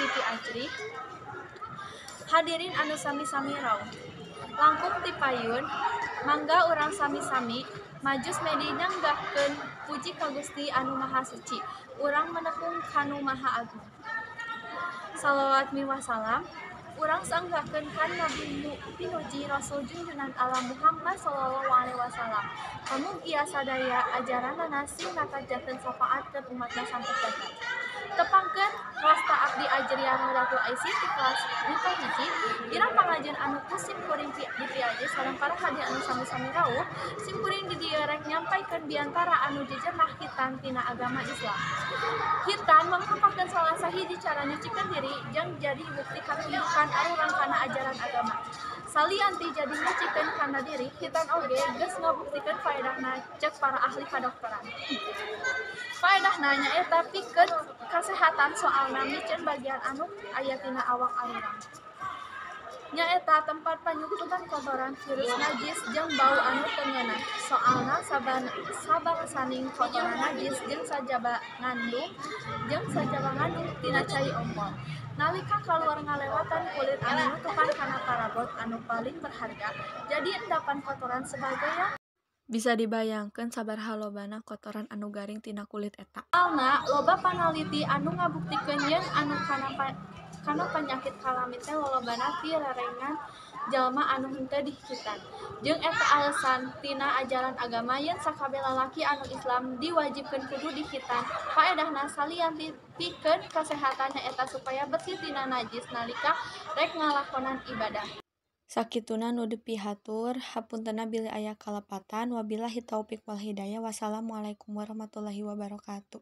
Siti Ajri. Hadirin anu sami-sami rawuh. Langkung ti payun, mangga urang sami-sami maju semedi nyanggahkeun puji ka Gusti anu Maha Suci. Urang menepung kanu Maha Agung. Salawat miwah salam urang sanggakeun ka Nabi nu pinuji, Rasul Junjunan Alam Muhammad sallallahu alaihi wasallam. Pamugia sadaya ajaranana sing nakajakeun sapaat keur umatna sampeu jagat. Tepangkeun, wasta abdi Ajriah Rohdatul Aisy ti kelas MIPA 1. Girang pangajen anu ku sim kuring dipiaji sareng para hadirin anu sami-sami rawuh. Sim kuring di dieu rek nyampaikeun biantara anu jejernah khitan tina agama Islam. Khitan mangrupakeun salah sahiji cara nyucikeun diri jeung jadi bukti katundukan arurang kana ajaran agama. Salian ti jadi nyucikeun kana diri, khitan oge geus ngabuktikeun faedahna cek para ahli kadokteran. Faedahna nyaeta pikeun kasehatan, soalna miceun bagian anu aya tina awak arurang. Nyaeta tempat panyumputan kotoran, virus, najis jeung bau anu teu ngeunah. Soalna sabangsaning kotoran, najis jeung sajaba ngandung tina cai ompol. Nalika kaluar ngalewatan kulit anu nutupan kana parabot anu paling berharga, jadi endapan kotoran sebagai yang Bisa dibayangkeun sabaraha lobana kotoran anu garing tina kulit eta. Soalna loba panaliti anu ngabuktikeun yen anu kana panyakit kalamin teh lolobana ti rerencangan jalma anu henteu dikhitan. Jeung eta alesan tina ajaran agama yen sakabeh lalaki anu Islam diwajibkeun kudu dikhitan. Faedahna salian ti pikeun kasehatan nyaeta supaya bersih tina najis nalika rek ngalakonan ibadah. Sakituna nu dipihatur, hapuntenna bilih aya kalepatan. Wabillahi taupik wal hidayah, wassalamualaikum warahmatullahi wabarakatuh.